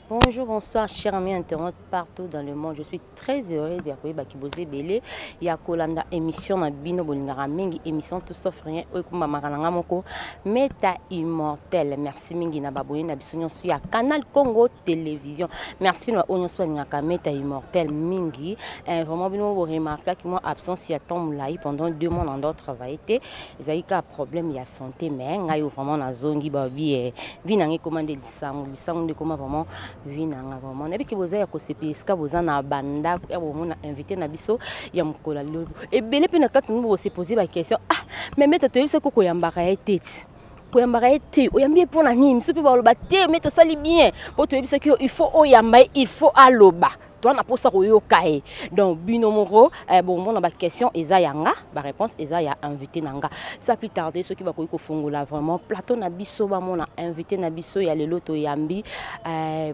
Bonjour, bonsoir, chers amis internautes partout dans le monde. Je suis très heureuse ya koyeba kiboze ebele ya kolanda émission na bino bolingaka mingi, émission tout sauf rien oyo ekumbamaka na nga moko Meta Immortel. Merci mingi na baboye na biso nyonso ya Canal Congo Télévision. Merci na oyo nyonso balingaka Meta Immortel mingi. Vraiment bino bo remarquaki moi absence ya temps molai pendant 2 mois na ndo travailler te, ezalaki kaka problème ya santé, mais ngai oyo vraiment nazongi babi vie na ngai ekoma nde lisango, lisango nde ekoma vraiment vie na nga. Vraiment nayebi ke boza ya kosepela esika boza na bandako ya bomona invité na biso ya mokolo ya lelo. Ebele mpe na kati nini bose poser baquestion: ah, mais Meta, toyebisaki koyambaka ye te, ti koyambaka ye te, oyambi ye mpo na nini? Miso mpe baloba te, me tosali bien mpo toyebisaki yo, il faut oyamba ye, il faut aloba, toa na mposa koyoka ye. Donc bino moko bomona baquestion eza ya nga, baréponse eza ya invité na nga. Sans plus tarder, soki bakoki kofongola vraiment plateau na biso, bamona invité na biso ya lelo. Toyambi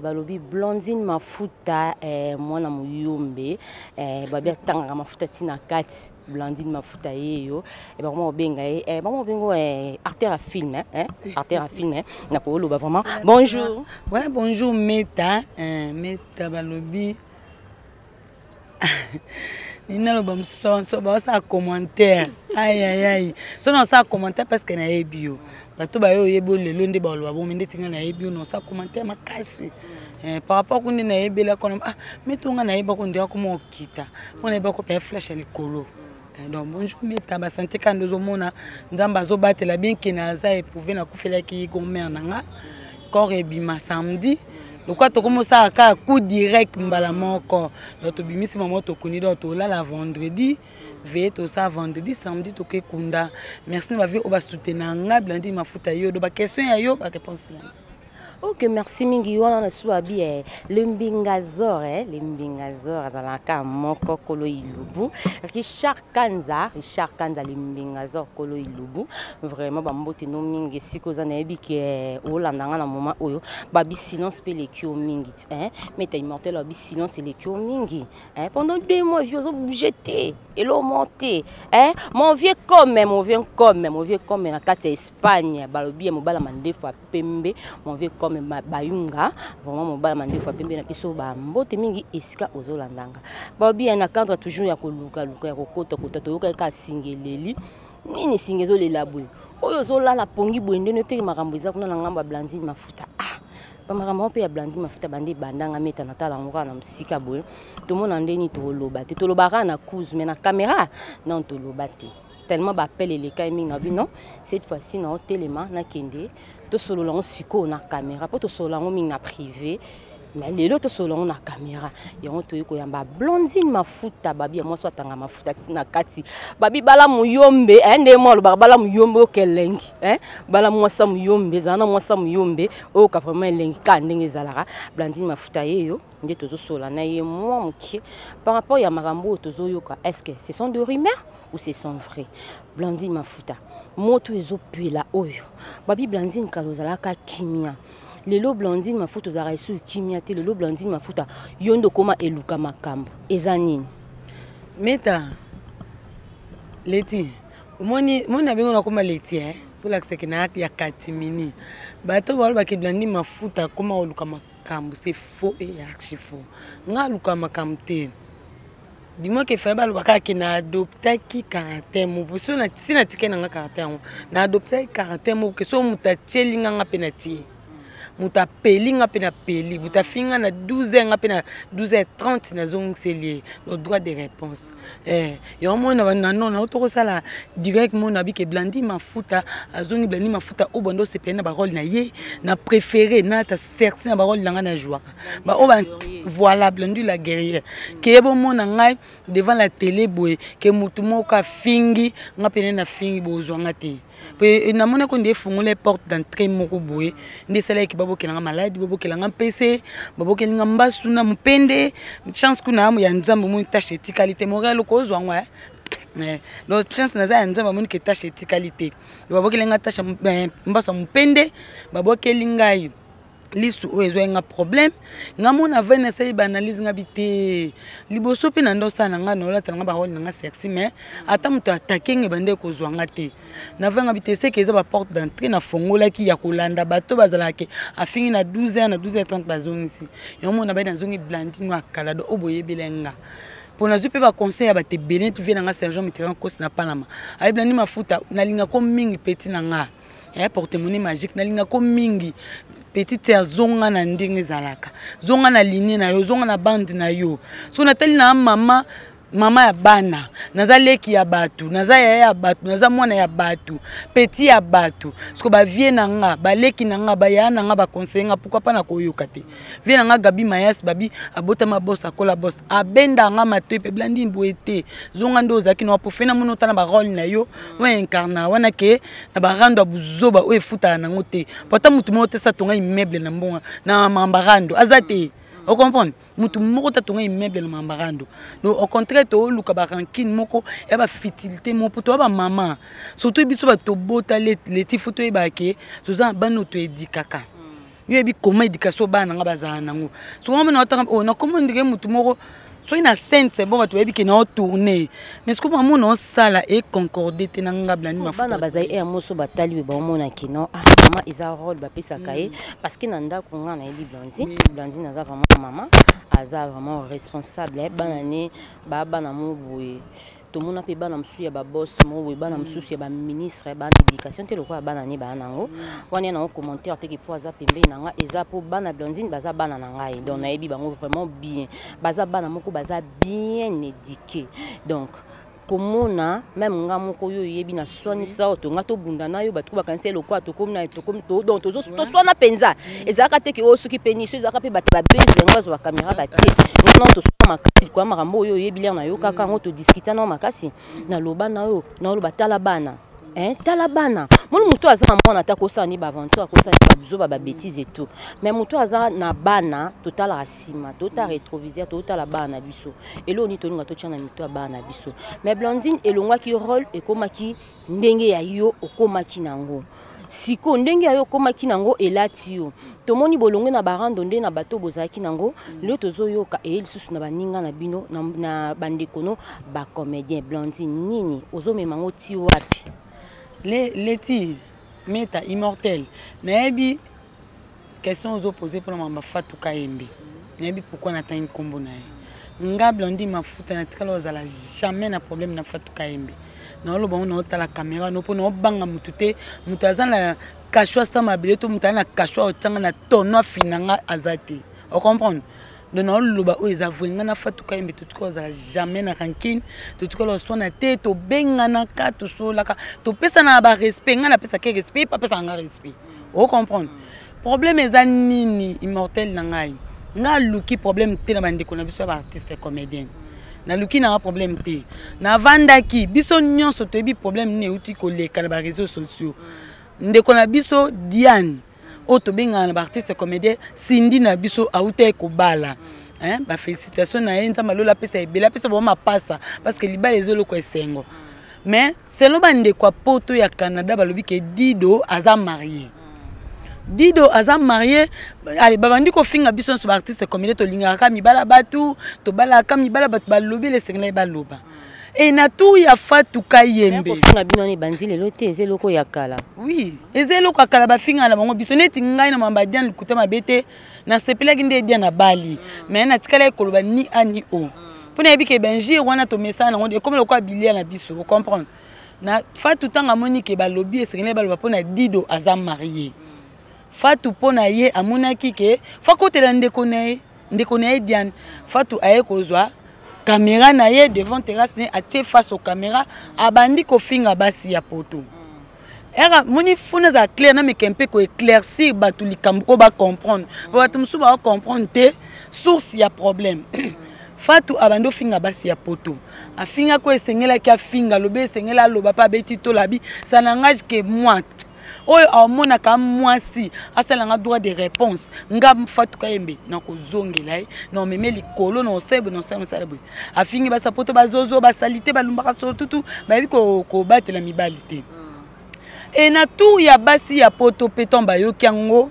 balobi Blandine Mafuta, mwana moyombe, babi atangaka mafuta ntina kati. Blandine Mafuta ye yo, bakoma kobenga ye, bakoma kobenga acteur ya film, hein, acteur ya film, hein. Nakoloba vraiment bonjour. Ouais, bonjour Meta, Meta balobi nini? Naloba mosusu so baosala commentaire, ayayay, so na osala commentaire parce que nayebi yo. Bato bayo oyebi oyo lelo nde baloba bongo, ndeti ngai nayebi yo, na osala commentaire makasi par rapport ku nde nayebelaka na ah Meta nga nayebako nde akoma okita mpo nayebako mpe flèche ya likolo. Donc bonjour Meta, basanté kaka nde ozomona, Nzambe azobatela bien ke naza éprouvé. Nakufelaki grand-mère na nga, corps ebima samedi. Lokola tokomosala kaka coup direct mbala moko, donc tobimisi mama, tokuni, donc tolala vendredi, veye tosala vendredi, samedi tokekunda. Merci na bavie oyo basoutenir nga, Blandine Mafuta yo do baquestion ya yo, baréponse yanga. Ok, merci mingi. Wana na su abi le mbingazor, le mbingazor azalaka moko kolo ilubu, Richard Kanza, Richard Kanza, le mbingazor kolo ilubu. Vraiment bambote no mingi esika oza. Nayebi ke olanda nga na moment oyo. Babi silence mpe eleki yo mingi, hein? Meta Immortel, babi silence eleki yo mingi, hein? Pendant 2 mois vieux ozobouge te, eloko te, hein? Mon vieux comme mon vieux comme mon vieux comme na kati ya Espagne, balobi ya mobala mandefu ya pembe, mon vieux comme Bayunga, vraiment mobala mandefu ya pembe, na biso bambote mingi esika ozolandanga. Balobi ya na cadre toujours ya kolukaluka ya kokotakota, toyokaki kaka singa eleli nini, singa ezolela boye, oyo ozolala pongi boye ndenge teke makambo eza kuna na ngambo ya Blandine Mafuta. Ah, bamakambo mpe ya Blandine Mafuta bande ebandanga, Meta na tala yango kaka na mosika boye, tomona ndeni toloba te, toloba kaka na cause, mais na caméra non, toloba te tellement baappel elekai mingi na bino. Cette fois-ci naotelema, nakende tosolola yango sikoyo na caméra, mpo tosolola yango mingi na privé, mais lelo tosolola yango na caméra. Yango toyei koyamba Blandine Mafuta, babi ya mwasi atanga mafuta ntina kati, babi bala moyombe, nde mwa alobaka bala moyombe oyoka elengi, bala mwasa moyombe, ezala na mwasa moyombe oyoka vraiment elengi kaka ndenge ezalaka. Blandine Mafuta ye yo nde tozosola na ye mwa mokie par rapport ya makambo oyo tozoyoka. Est ce que ce sont des rumeurs ou ce sont vrai? Blandine Mafuta, moto ezopela oyo babi Blandine kala ozalaka kimia, lelo Blandine Mafuta ozalaka esu kimia te. Lelo Blandine Mafuta, yo nde okóma eluka makambo, eza nini? Meta leti, omoni moni na bengo nakóma leti, tolakisaki na ya katimini. Bato balobaki Blandine Mafuta akóma koluka makambo, c'est faux et archi faux. Nga aluka makambo te, du moins ke faye baloba kaka ke na adoptaki caractère moko so si natike nanga caractère yango, na adoptaki caractère moko ke so moto atieli nga, nga mpe natie, moto apeli nga mpe napeli, moto afingi nga na 12 heures, nga mpe na 12 heures 30 nazongiseli ye le droit de réponse. Yango mona nano nao tokosala direct, mona bike Blandi Mafuta azongi. Blandi Mafuta oyo bando osepeli na barole na ye, na préféré nata certi na barole na ngai na jouaka baoyo. Voilà, Blandi la guerrière, ke bomona ngai devant la télé boye, ke motu moko afingi nga pene na fingi, bozwanga te. Mpe namonaki nde efungola porte d'entrée moko boye nde esalaki babokelanga maladi, babokelanga mpese, babokelinga mbasu na mopende. Chance kuna ya Nzambe, omoni tache etikali te. Montréal okozwa ngo, donc chance naza ya Nzambe, amoni ke tache etikali te. Babokeli nga tache, mbasu ya mopende babokeli ngai. Lisu oyo ezwaki nga problème, nga mona avai nasali baanalyse nga bi te liboso mpe na nde osala na nga naolata na nga barole na nga sexy, mais ata moto atake nga ebande kozwa nga te. Navai nga bi te seke eza baporte d'entrée nafongolaki ya kolanda bato bazalaka ke afingi na 12 heures na 12 heures 30 bazongisi yango. Mona bai nazongi Blandine oyo akala do oyo boyebela nga, mpo nazwi mpe baconseil ya bato ebele neti vie na nga Sergent Mitterrand Kosi na Panama ayebela ni mafuta nalingako mingi peti na nga ya porte-monnaie magique, nalingako mingi petite. Azonga na ndenge ezalaka, zonga na ligne na yo, zonga na bande na yo. So natali na mama, mama ya bana, naza leki ya bato, naza yaya ya bato, naza mwana ya bato, petit ya bato. Siko bavie na nga, baleki na nga, bayaya na nga baconseille nga, pourquoi mpa na koyoka te vie na nga Gabi Mayas babi abotama bos, akola bos, abenda nga matoi mpe Blandine boye te, zonga nde ozalaki na wapo fe na moni otala barole na yo oyo incarna wana ke na barando ya buzoba oyo efutaka nango te, po ata motu moko te sa tonga immeuble na mbonga na mambarando aza te. Ocomprendre, motu moko te atonga immeuble na mambarando. Donc au contraire, tooluka barancune moko ya bafutilité moko, po toya bamama, surtout biso bato tobota leti, fo toyebaka ke toza na bana oyo toedikaka. Yo yebi koma éducation bana nanga bazala nango. Soki nga otanga oyo nakoma ndenge motu moko soki na scène, c'est bon, bato bayebi ke na otourne, mais soki mamona osala econcorde te na nga Blandi. Bana bazali ere moso batali oyo baomona ke non, ah, mama eza role bapesaka ye, parce que na ndako nga nayebi Blandine. Blandine aza vraiment mama, aza vraiment responsable. Bana ne baa bana mo boye, tomona mpe bana mosusu ya babos moko boye, bana mosusu ya baministre, bana éducation te lokola bana ne baa nango wana. Ya nango commentaire teke mpo aza pembeni na nga, eza mpo bana Blandine baza bana na ngai, donc nayebi bango vraiment bien. Baza bana moko baza bien éduqué. Donc komona même nga moko oyo oyebi na swanisa oyo tonga tobunda na yo, bato bakanisa lokola tokomi na tokomi, donc toswana mpenza. Ezalaka te ke oyo soki mpe niso, ezalaka mpe bato babezi yango bazwa bakamera batie ngana. Toswana makasi likoya makambo oyo oyebi lere na yo kaka yango, todiskita nao makasi. Naloba na yo, naoloba tala bana, hein, tala bana moni moto aza na mwana ata kosala ni baaventure, akosala ni babuzoba, babétise et tout, mais moto aza na bana, totalaka nsima, totala rétroviseur, totala bana na biso, eloko nini tolinga totya na mito ya bana na biso. Mais Blandine elongwaki rôle, ekomaki ndenge ya yo okomaki nango. Sikoyo ndenge ya yo okomaki nango elati yo, tomoni bolongwe na barando nde na bato bozalaki nango. Lelo tozoyoka eye lisusu na baninga na bino, na bandeko no bacomédien. Blandine, nini ozomema yango ti wapi? Leti Meta Immortel, nayebi question ozopose mpona mamba Fatu Kayembe. Nayebi pourquoi natangi nkombo na ye. Nga Blandi Mafuta natikala ozala jamais na problème na Fatu Kayembe. Naoloba ngo naotala caméra no mpo naobanga motu te. Moto aza na kashwa sa mabele to moto aza na kashwa otianga na tono afina nga aza te, ocomprendre? Donc naoloba oyo eza vrai. Nga na Fatu Kayembe totikala ozala jamais na rancune, totikala oswana te. Tobenganaka, tosololaka, topesana na barespect. Nga napesaka respect, apesaka nga respect, ocomprendre? Problème eza nini, Immortel na ngai? Nga aluki problème te na bandeko na biso ya baartiste comédien, naluki nanga problème te. Navandaki, biso nyonso toyebi problème nini euti koleka na baréseaux sociaux. Ndeko na biso Diane oyo tobengaka na baartiste comédien Sindi na biso auta kobala, hein, bafélicitation na ye, Nzambe alola apesa ebele, apesa bango mapasa, parce que libala eza eloko esengo. Mais selon bandeko ya Poto, ya Canada, balobi ke Dido aza marie, Dido aza marie. Ale babandi kofinga biso nyonso baartiste comédien, tolingaka kaka mibala bato, tobalaka mibala bato. Balobi elesengela baloba e na tour ya Fatu Kayembe. Kofinga bino wana ebandi lelo te, eza eloko ya kala. Oui, eza eloko ya kala. Bafingaka na bango biso neti ngai na mamba Diane, likuta mabe te, nasepelaki nde Diane abali, mais natikalaki koloba ni a ni o, mpo nayebi ke benjire wana tomesana nango, ekomi lokola bilia na biso, ocomprendre? Na Fatu, ntango amoni ke balobi esengeli baloba mpo na Dido aza marie, Fatu mpo na ye amonaki ke fakotela ndeko na ye, ndeko na ye Diane. Fatu aye kozwa caméra na ye devant terrasse ne, atie face au caméra, abandi kofinga basi ya Poto. Era moni funa ezala clair, nameka mpe koéclaircir bato likambo oyo bacomprendre, po bato mosusu bacomprendre te source ya problème. Fatu abandi ofinga basi ya Poto, afingaki oyo esengelaki afinga, alobi esengeli aloba, mpe abeti tolabi, ça n'engage que moi. Oyo aomonaka mwasi asalanga droit de réponse, nga Fatu Kayembe nakozongela ye na omeme likolo na osebe na osala mosala boye. Afingi basi ya Poto, bazozo, basali te, balumbaka solo tutu, bayebi kobatela mibali te. E na tour ya basi ya Poto mpe ntango bayoki yango,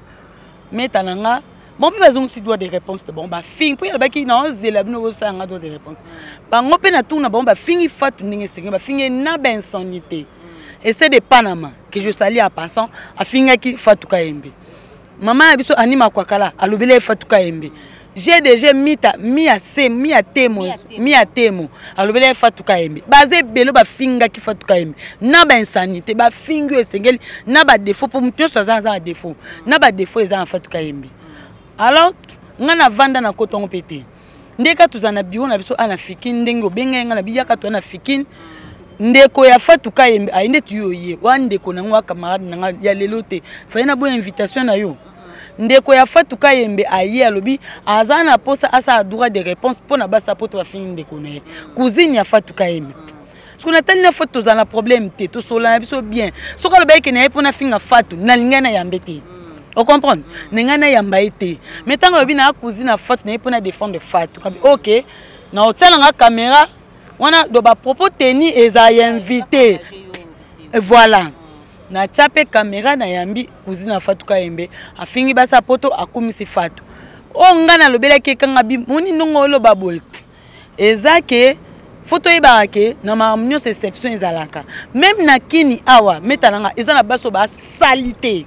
Meta na nga bango mpe bazongisi droit de réponse te. Bango bafingi mpo yalobaki naozela bino bosala nga droit de réponse. Bango mpe na tour na bango bafingi Fatu ndenge esengeli, bafingi ye na bainsanité. Ese de Panama que je salue en passant, afingaki Fatu Kayembe. Mama ya biso Anima Kwakala alobeli ye Fatu Kayembe. GDG mita mia se mia temo mia temo alobeli ye Fatu Kayembe. Baza ebele bafingaki Fatu Kayembe na bainsanité, bafingi oyo esengeli na badefo, mpo moto nyonso aza aza na defo, na badefo eza na Fatu Kayembe. Alors ngai navanda na kotongo mpe te, ndeka tozala na bureau na biso ana Fikine, ndenge obengai ngai na biyaka toa na Fikine. Ndeko ya Fatu Kayembe aye nde tuyo ye wa ndeko na ngo wa camarade na nga ya lelo te, faye na boya invitation na yo. Ndeko ya Fatu Kayembe aye, alobi aza na posa asala droit de réponse mpo na basa po to bafingi ndeko na ye, cousine ya Fatu Kayembe. Soki natali na Fatu, tozala na problème te, tosolola na biso bien. Soki aloba eke na ye mpo nafinga Fatu, nalingai nayambe te, ocomprendre na ngai nayamba ye te. Mais ntango alobi na cousine ya Fatu na ye mpo na défendre Fatu, kabi ok, na otia nanga caméra wana do bapropos teni eza ya invité. Voilà, natia mpe caméra, nayambi cousine ya Fatu Kayembe, afingi basa poto, akumisi Fatu. Oyo ngai nalobelaki ekanga bi moni ndongo oloba boye eza ke fo toyebaka ke na makambo nyonso exception ezalaka. Même na kini awa, meta nanga, eza na basi oyo basali te,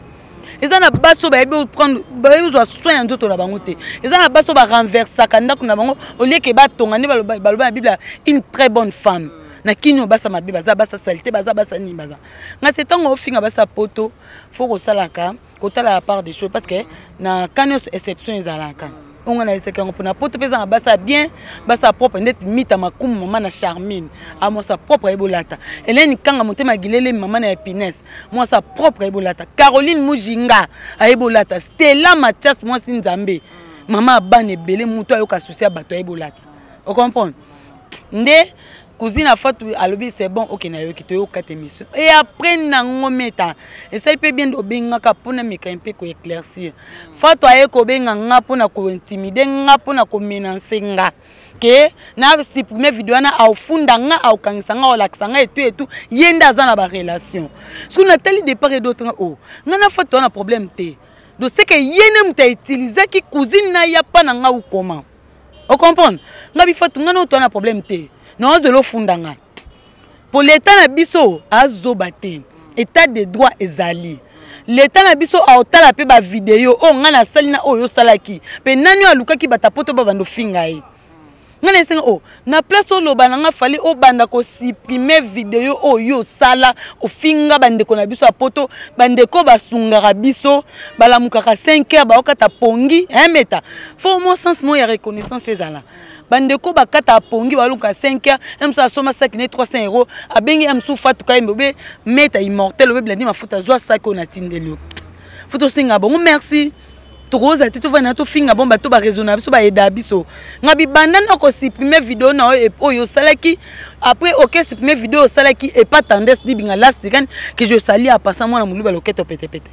eza na basi oyo bayebi prendre, bayebi kozwa soin ya nzoto na bango te, eza na basi oyo barenversaka ndako na bango olieke batonga. Nde baloba na Bible, une très bonne femme. Na kini oyo basa mabe baza, basa sali te baza, basa nini baza. Nga se ntango ofinga basa poto, fo kosalaka kotala ya part des choses, parce que na ka nyonso exception ezalaka. Onga nayesaki yango mpona poto mpe eza na basa bien, basa propre, ndeti Mita Makumu, mama na Charmine, amwasa propre ayebi olata. Helene Kanga Motema Gilele, mama na Epines, mwasa propre ayebi olata. Caroline Mujinga ayebi olata. Stella Mathias, mwasi Nzambe, mama ya bana ebele, moto ayoka susi ya bato, ayebi olata. Ocomprendre nde cousine Afatu alobi c'est bon, ok, nayoki, toyokata émission. Et après nango meta esali mpe bien nde obengaka mpona meka mpe koéclaircir. Fatu aye kobenga nga mpona kointimider nga, mpona komenacer nga ke na supprime video wana, aofunda nga, aokangisa nga, aolakisa nga etu etu. Ye nde aza na barelation. Soki natali de part et d'autre nga o nga na Fatu wana problème te, donc c'est que ye nde moto autilisaki cousine na ya pa na nga ou comment? Ocomprendre nga bifatu nga na oto wana problème te, naozela ofunda nga po leta na biso azoba te. État de droit ezali, leta na biso aotala mpe bavideo oyo ngai nasali na oyo osalaki mpe nani oyo alukaki bato poto babanda ofinga ye. Ngai naesenga o na place oloba na nga fali obanda kosupprime video oyo osala ofinga bandeko na biso ya poto, bandeko basungaka biso, balamukaka 5 heures, baokata pongi meta fo mwa sens moko ya reconnaissance ezala. Bandeko bakata pongi, baluka 5 heures, mosu asomba saki ne 300 euro, abengi ya mosusu Fatu Kayembe obe meta immortel obe Blandi Mafuta, azwa saki oyo natindeli yo, fo tosenga bango merci. Tokozala te tovanda tofinga bon bato bareseau na biso bayeda biso. Nga bibanda na kosupprime video na oyo oyo osalaki, après oke supprime video osalaki epa Tendance Dibinga Lastikani que je salue en passant, mwana moluba loketo petepete,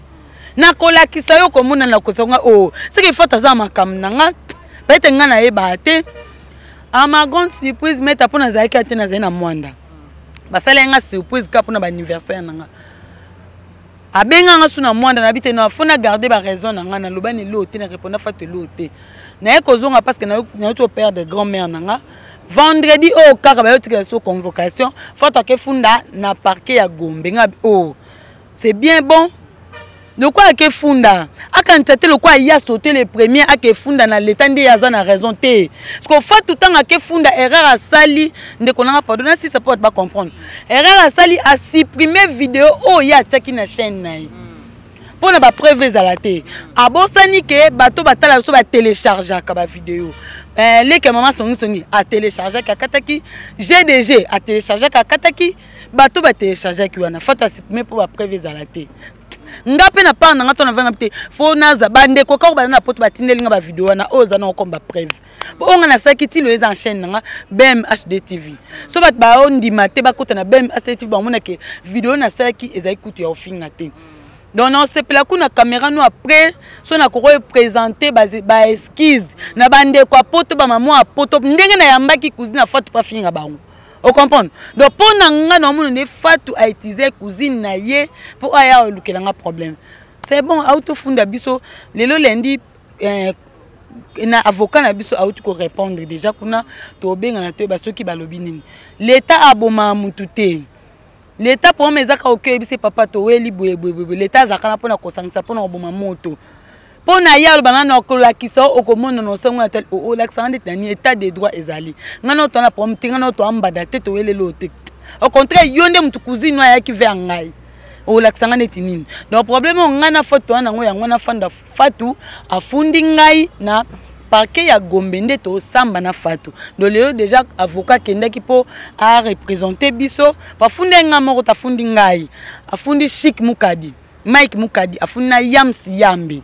nakolakisa yo komona nakosa nga o seke Fatu aza makambo na nga peut-être nga nayebaka te. À ma grande surprise, meta, mpo nazalaki te, nazali na Mwanda, basalaki nga surprise kaka mpona baanniversaire na nga. Abenga nga su na Mwanda, nayebi te na fo na garde baraison na nga, naloba na eloo te, na répondre Fatu eloo te. Naye kozonga parce que nayoki operdre grand mère na nga vendredi oyo kaka, bayotikela so convocation, Fatu akefunda na parquet ya Gombe. Nga o oh, c'est bien bon, lokola akefunda akanisa te, lokola ya sauté le premier, akefunda na leta nde ye aza na raison te. Parce que Fatu ntango akefunda, erreur asali, ndeko nanga, pardon, nasisa mpo bato bacomprendre. Erreur asali, asupprime video oyo ye atiaki na chaîne na ye mpo na bapreuve ezala te. Abosani ke bato batala biso batéléchargeaka bavideo. Leke mama songisongi atéléchargeaki, akataki. GDG atéléchargeaki, akataki. Bato batéléchargeaki wana, Fatu asupprime mpo bapreuve ezala te. Nga mpe na part na nga to navanga te, fo naza bandeko kaka baza na poto batindeli nga bavideo wana oyo eza nango comme bapreuve, mpo oyo nga nasalaki tilo eza en chaîne na nga BM HD TV. So bato baondima te, bakota na BM HD TV, bamonake video nasalaki ezali kutu ya ofinga te. Donc naosepela kuna caméra no après so nakoki présenter baexcuse na bandeko ya poto, bamama ya poto, ndenge nayambaki cousine ya Fatu mpo afinga bango. Ocomprendre? Donc mpo na nga naomona nde Fatu autiliser cousine na ye mpo aya olukela nga problème. C'est bon, auti ofunda biso lelo lundi, na avocat na biso auti korépondre déjà kuna. Tobengana, toyeba soki balobi nini. L'état abomaka mutu te. L'état, problème eza kaka oke oyebisi papa toweli boye boye boye. L'état azalaka na mpona kosangisa, mpona koboma moto, mpo na ye aloba nano akolakisa, okomona na osango na tele olakisanga ndeti nani. État de droit ezali. Ngai na otoa na problème te, ngai na otoa mbada te, toweleli oyo te. Au contraire, yo nde motu cousine oyo ayaki vers ngai, olakisanga neti nini? Donc problème oyo ngai na Fatou wana yango, yango nafanda. Fatou afundi ngai na parquet ya Gombe, nde tosamba na Fatou. Donc lelo déjà avocat akendaki mpo areprésente biso. Bafundi ngai moko, tafundi ngai, afundi Chik Mukadi, Mike Mukadi, afundi na Yams Yambi.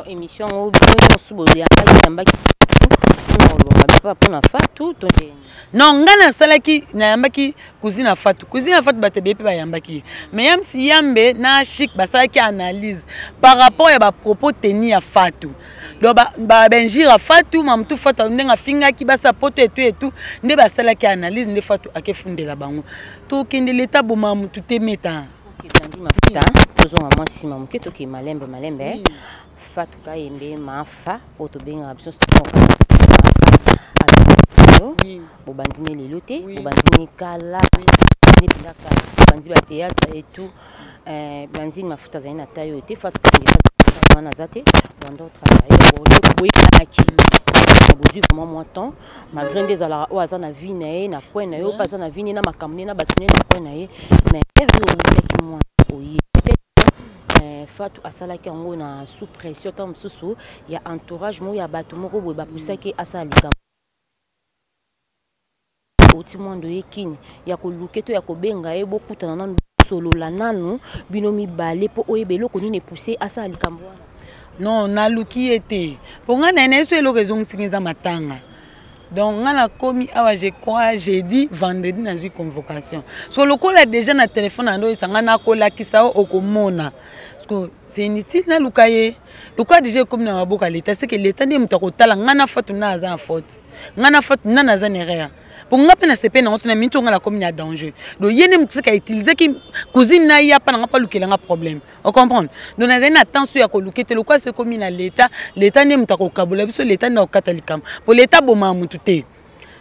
Émission yango, bino nyonso boyambaki, yambaki mpona koloba mpona Fatou to ndeni? Non, ngai nasalaki, nayambaki cousine ya Fatou. Cousine ya Fatou, bato ebele mpe bayambaki ye, mais Yamsi Yambe na Chik basalaki analyse par rapport ya bapropos teni ya Fatou. Donc bainjure ya Fatou, mamutu Fatou ndenge afingaki basa poto etu etu, nde basalaki analyse, nde Fatou akefundela bango. Tokende, leta boma mutu te, meta. Blandi Mafuta, tozonga mwa nsima moke, tokee malembe malembe. Fatou Kayembe Mafa, oyo tobengaka biso bobandi ne lelo te, bobandi ne kala, mpenza kala, bobandi bathéâtre et tout. Blandine Mafuta azali na taille oyo te. Fatou Kayembe wana aza te, bando travaille, boyekanaki, bozwi vraiment mwa temps, malgré nde ezalaka oyo aza na vie na ye na coin na ye, oyo mpe aza na vie ne na makambo ne na bato ne na coin na ye. Mais ere oyo owelaki mwa oye, Fatou asalaki yango na sous pression, ntango mosusu ya entourage moko ya bato moko boye bapusaki asala likambo. Outi mwando ye kini ya koluke to ya kobenga ye, bokutana nanu, solola nanu bino mibale mpo oyeba eloko nini epuse asala likambo wana. Non, naluki ye te, mpo ngai na ye naye so eloko ezongisinga eza matanga. Donc ngai nakomi awa, je crois jeudi, vendredi nazwi convocation. So lokola déjà na telefone na ndo oyesa ngai, nakolakisa o okomona, parce que c'est inutile naluka ye. Lokola déjà ekomi na maboko ya leta, c'est que leta nde moto akotala. Ngai na Fatou na aza na faute, ngai na Fatou nani aza na erreur, mpo nga mpe nasepe nango te. Na miniti oyo ngai nakomi na danger. Donc ye nde moto seka utiliseki cousine na ye apa nanga mpo alukelanga problème, ocomprendre? Donc nazali na temps so ya koluka te. Lokola se ekomi na leta, leta nde moto akokabola biso, leta nde akokata likambo, mpo leta abomaka motu te.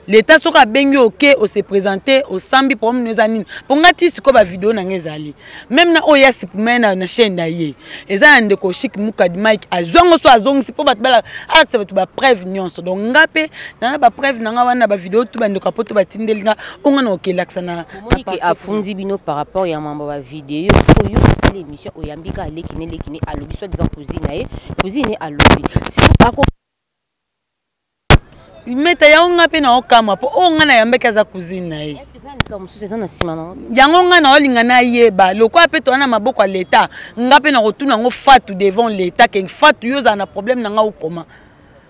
Leta soki abengi, oke ose présente, osambi, problème no eza nini? Mpo nga ti sikoyo bavideo na nga ezali même na oyo ya supprime na chaîne na ye. Eza na ndeko Chik Mukadi Mike azwango, so azongisi mpo bato alakisa bato bapreuve nyonso. Donc nga mpe na bapreuve na nga wana, bavideo tu bandeko ya poto batindeli nga, oyo nga na okelakisa na Omonike afundi bino par rapport ya mambo ya bavideo oyo osala émission, oyambi ka aleki ne leki ne alobi soit disant cousine na ye, cousine alobi ako. Meta yango nga mpe naokamwa, mpo oyo nga nayambaki aza cousine na ye. Mosusu eza na nsima na yango. Nga naolinga nayeba, lokola mpe toza na maboko ya leta, nga mpe nakotuna yango Fatou devant leta ke Fatou, yo ozala na problème na nga okoma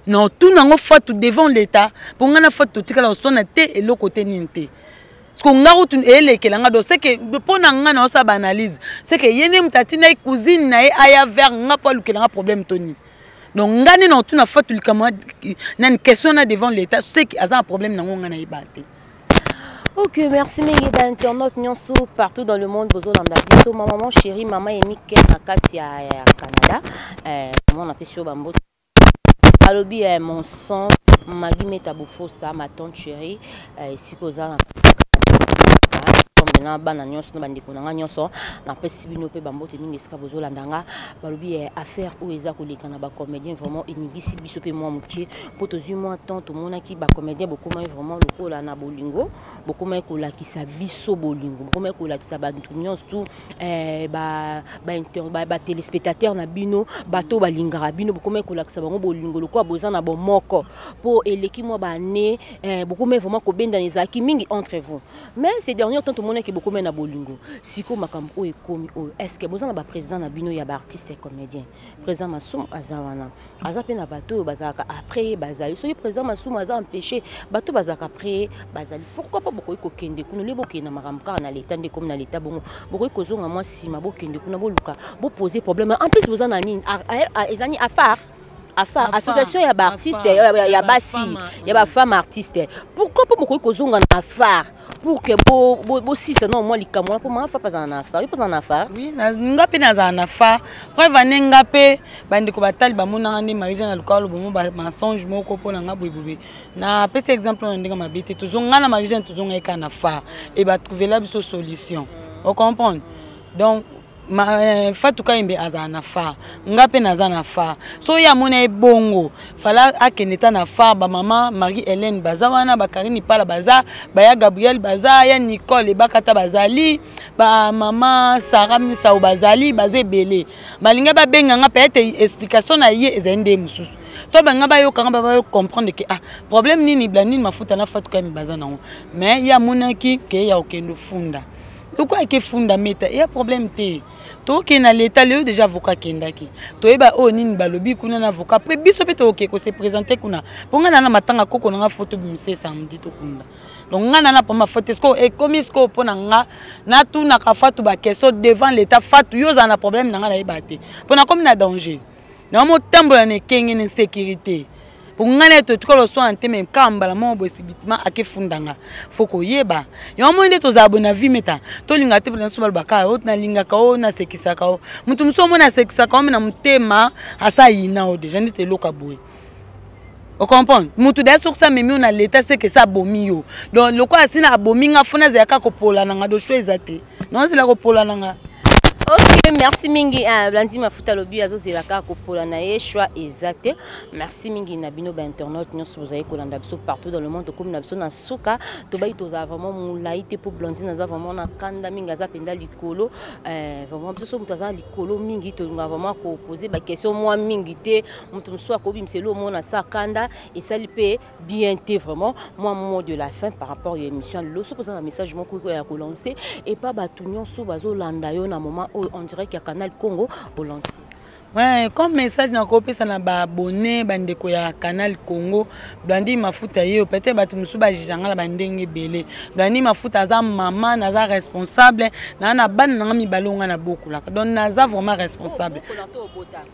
na otuna yango Fatou devant leta, mpo nga na Fatou totikala koswana te, eloko te, nini te. Parce que nga kutu elekela nga. Donc c'est que mpo na nga naosala baanalyse, c'est que ye nde moto atindaki cousine na ye aya vers nga mpo alukela nga problème to nini. Donc nga nde na otuna Fatou likambo nani, question na devant l'état, c'est que aza na problème nango, nga nayeba te. Ok, merci mingi bainternaute nyonso partout dans le monde bozolanda biso. Ma maman chérie, mama Emike na kati ya Canada, mama napesi yo bambote. Alobi mon sang Magi Meta Bofosa, ma tante chérie, esika oza na na bana nyonso na bandeko na nga nyonso, napesi bino mpe bambote mingi esika bozolanda nga. Balobi affaire oyo eza koleka na bacomédien vraiment eningisi biso mpe mwa mokie, mpo tozwi mwa temps, tomonaki bacomédien bokomaki vraiment lokola na bolingo, bokomaki kolakisa biso bolingo, bokomaki kolakisa bato nyonso tu, batéléspectateur na bino, bato balingaka bino, bokomaki kolakisa bango bolingo lokola boza na bomoko, mpo eleki mwa baane bokomaki vraiment kobendana, ezalaki mingi entre vous. Mais ces derniers temps tomonaki bokomaki na bolingo. Sikoyo makambo oyo ekomi oyo, est ce que boza na baprésident na bino ya baartiste comédien? Président Masumu aza wana, aza mpe na bato oyo bazalaka après ye bazali. Soki président Masumu aza empêché, bato bazalaka après ye bazali. Pourquoi mpo bokoki kokende kuna olie, bokende na makambo kaka na leta nde ekomi na leta bongo, bokoki kozonga mwa nsima, bokende kuna, boluka bopose problème. En plus boza na nini, eza nini, afar, AFAR, association ya baartiste ya basi, ya bafemme artiste. Pourquoi mpo bokoki kozonga na AFAR? Pour que bosisa no mwa likambo wana, mpo mama Fapa azala na affaire, yo mpo azala na affaire. Oui, nga mpe nazala na affaire. Preuve ane, nga mpe bandeko batali bamonanga nde Marie Jeanne aluka aloba mo mensonge moko mpo na nga boyeboye. Napesi exemple na ndenge mabe te. Tozonga na Marie Jeanne, tozonga ye kaka na phare e batrouvela biso solution, ocomprendre? Donc Fatou Kayembe azala na phare, nga mpe naza na phare. So ye amoni ye bongo, fala akende ta na phare. Bamama Marie Hélène baza wana, bakarine Pala baza, baya Gabriel baza, ya Nicole Ebakata bazali, bamama Sara Misao bazali, baza ebele. Balingi babenga nga, peut-être explication na ye ezali nde mosusu, to banga bayokanga, bacomprendre ke ah, problème nini Blandine Mafuta na Fatou Kayembe baza nango. Mais ye amonaki ke ya kokende ofunda, lokola ake funda meta eya problème te. Tokokende na leta lelo, déjà avocat akendaki, toyeba oyo nini balobi kuna na avocat. Après biso mpe tokoke kose présenter kuna, mpo ngai na na matanga koko nanga, fo tobimise samedi, tokunda. Donc ngai na na poma faute sikoyo, ekomi sikoyo mpo na nga natunaka Fatu baquestion devant l'état. Fatu, yo ozala na problème na ngai, nayeba te, mpo nakomi na danger, namotambola na ekenge na insécurité, po ngai na ye totikala oswana te. Me kaka mbala moko boye, subitement akefunda nga. Fo koyeba yango moi nde tozala boye na vie meta, tolinga te. Mpona so balobaka o nalingaka o nasekisaka o moto mosusu, omoni asekisaka o, me na motema asa yina o déjà nde teloka boye, ocomprendre? Motu daya soki amemi yo na leta, seke esa abomi yo. Donc lokola asina abomi nga, fo nazala kaka kopola na nga. Do choix eza te, nazela kopola na nga. Ok, merci mingi. Blandi Mafuta alobi azozela kaka kopola na ye, choix eza te. Merci mingi na bino bainternaute nyonso bozali kolanda biso partout dans le monde. Tokomi na biso na suka, tobai tozala vraiment molai te, mpo Blandine aza vraiment na kanda mingi, aza mpenza likolo. Vraiment biso so moto aza na likolo mingi, tolingaka vraiment kopose baquestion mwa mingi te. Moto mosusu akobimisa elo omona sa kanda esali mpe bien te. Vraiment mwa mot de la fin par rapport ya émission lelo, soki oza na message moko ya kolancer epa bato nyonso bazolanda yo na moment oyo en direct ya Canal Congo, olance. Ouais, comme message nakopesa na baabonné, bandeko ya Canal Congo, Blandi Mafuta ye, peut-être bato mosusu bajijanga na bandenge ebele. Blandi Mafuta aza mama, naza responsable naa na bana nanga mibale oyo nga nabokolaka, donc naza vraiment responsable.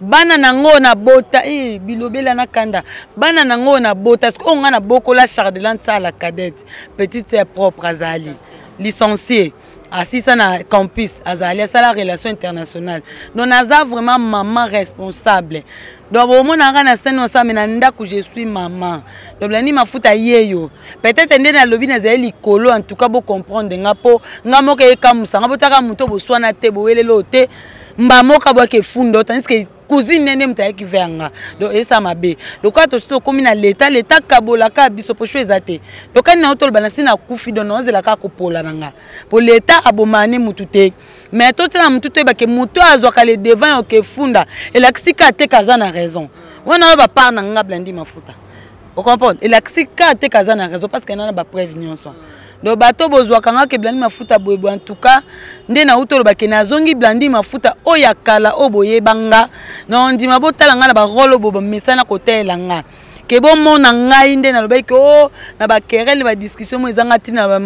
Bana nango nabota e bilobela na kanda, bana nango nabota soki oyo nga nabokola. Chardelan Tsala, cadette, petite sœur propre, azali licencié, asisa na campus, azali asala relation internationale. Donc naza vraiment maman responsable. Donc bomonaka na scène osala, me na ndako je suis maman. Donc Blandi Mafuta ye yo, peut-être nde nalobi nazali likolo. En tout cas bocomprendre nga, mpo nga moko eyekamusa nga. Botaka moto boswana te, boweleli oyo te, mbamoka bwaki efunda, tandis que cousine nene moto ayaki vers nga. Donc eza mabe. Lokola tosi tokómi na leta, leta kabolaka biso, po choix eza te. Tokani na yo, toloba na si nakufi, donc naozela kaka kopola na nga, po leta abomaka ne mutu te. Mais totia na mutu, toyebake motu oyo azwaka le devant ya okefunda, elakisi kaka te kaza na raison. Wana oyo bapart na nga Blandi Mafuta, ocomprendre? Elakisi kaka te kaza na raison, parce que na na bapreuve nyonso. Donc bato bozwaka nga ke Blandi Mafuta boyeboye, en tout cas nde nauti olobake nazongi Blandi Mafuta oyo ya kala oyo boyeba nga na ondima. Botala nga na barole oyo bamesana kotalela nga, ke bomona ngai nde nalobaki ke o na baquerelle, badiscussion mo ezanga ntina,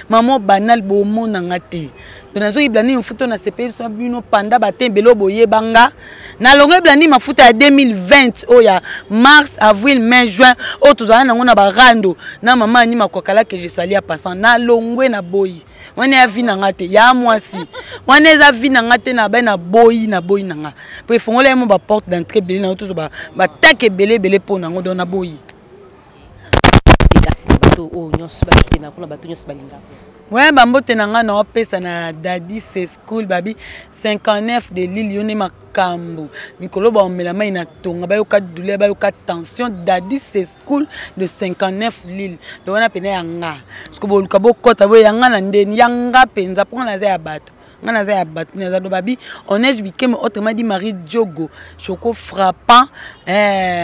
mamo banal, bomona nga te. Donc nazongi Blandi Mafuta oyo nasepeli biso bino panda bate ebele oyo boyeba nga. Nalongoli Blandi Mafuta ya 2020 oyo ya mars, avril, mai, juin, oyo tozala nango na barando na mama Ani Makwakala, ke je sali ya passant. Nalongwe na boyi wana ya vi na nga te, ya mwasi wana eza vi na nga te. Na bai na boyi, na boyi na nga, po efongola ye mo baporte d'entrée ebele na yo, tozwa batake ebele ebele mpo nango. Donc naboyi. Kasi na bato oyo nyonso bakende kuna, bato nyonso balingaka. Ouais, bambote na ngai naopesa na Dadi School, babi 59 de Lille, yo nde makambo. Mikolo baomela mai na tonga, bayoka douleur, bayoka tension. Dadi School de 59 Lille, donc wana pene ya nga. Soki boluka bokɔta boye, ya nga na ndeni ya nga mpenza, mpo nga naza ya bato, nga naza ya bato, naza do babi Oneige Bikeme, autrement dit Marie Diogo Choco frappant,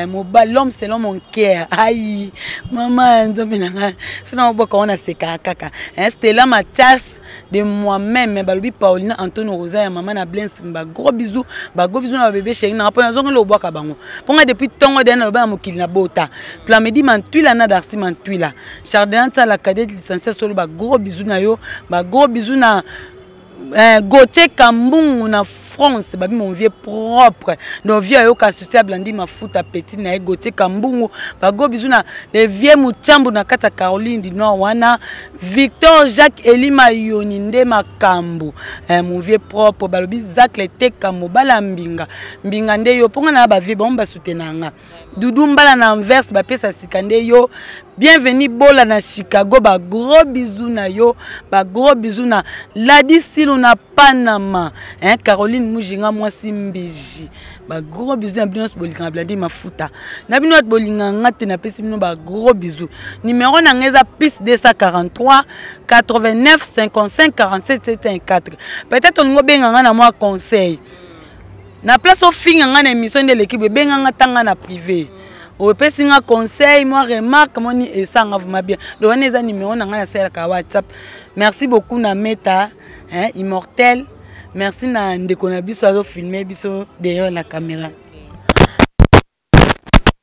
mobali, l'homme selon mon cœur. Aïe mama, nzambe na nga, so na maboko wana sekaka kaka. Stella Mathias de moi-même, balobi Paulina Antonio Rosa ya mama na Blins, ba gros bisous, ba gros bisous na babebe chéri nanga, mpo nazongeli obwaka bango, mpo nga depuis ntongo deya naloba na mokili na bota Plamedi Mantwila na Darcy Mantwila, Chardin Tsala, cadet licencié solo, ba gros bisous na yo, ba gros bisous na Gauthier Kambungu na. France babi mon vieux propre. Donc vieux ayoka associé Blandi Mafuta petit na ye Gauthier Kambungu bago bisous na le vieux Muchambu na kati ya Caroline du Nord wana Victor Jacques Elima Yoni nde makambo eh, mon vieux propre balobi Zacle Teka mobala mbinga mbinga nde yo mpo nga na ba vieux bango basoutenanga nga Doudou Mbala na Anvers bapesa sika nde yo bienvenue Bola na Chicago ba gros bisous na yo ba gros bisous na Ladi Silu na Panama hein, Caroline Mujinga mwasi mbiji ba gros bisous na bino nyonso bolingaka Blandi Mafuta na bino bato bolingaka nga te napesi bino ba gros bisous numero na nga eza plus 243 89 55 47 714 peut-être olingi obenga nga na mwa conseil na place ofinga nga na émission nde eleki boye benga nga tanga na privé opesi nga conseil mwa remarque moni esanga vraiment bien donc wana eza numéro na nga nasalelaka whatsapp merci beaucoup na meta hein, immortel merci na ndeko na biso azofilme biso derrière la caméra.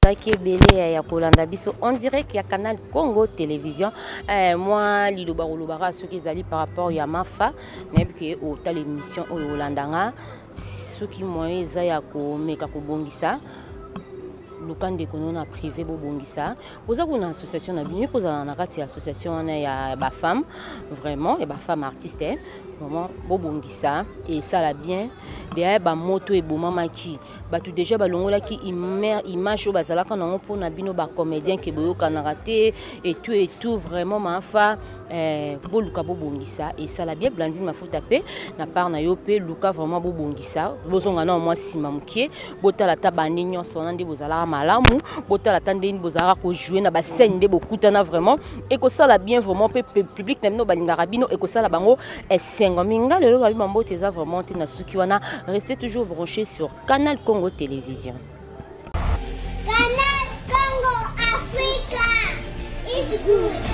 Ozalaki ebele ya kolanda biso en direct ya Canal Congo Télévision. Eh, mwa liloba kolobaka soki ezali par rapport ya Mafa, nayebi ke otala émission oyo olanda nga, soki moyen eza ya komeka kobongisa luka ndeko no na privé bobongisa. Oza kuna association na bino, kozala na kati ya association wana ya ba femme, vraiment ya ba femme artiste, eh. Vraiment bobongisa esala bien. Derrière ba moto ebomamaki bato deja balongolaki image oyo bazalaka nango mpona bino ba comédien ke boyokanaka te et tout et tout. Vraiment Mafa, eh, boluka bobongisa esala bien. Blandine Mafuta mpe na part na yo mpe luka vraiment bobongisa, bozonga na mwa nsima mokie, botala ata bande nyonso wana nde bozalaka malamu, botala ata ndenge bozalaka kojouer na bascène nde bokutana, vraiment ekosala bien vraiment. Mpe public na bino balingaka bino, ekosala bango esengo minga. Lelo babi mambote eza vraiment te na suki wana. Restez toujours branché sur Canal Congo Télévision. Canal Congo Africa is good.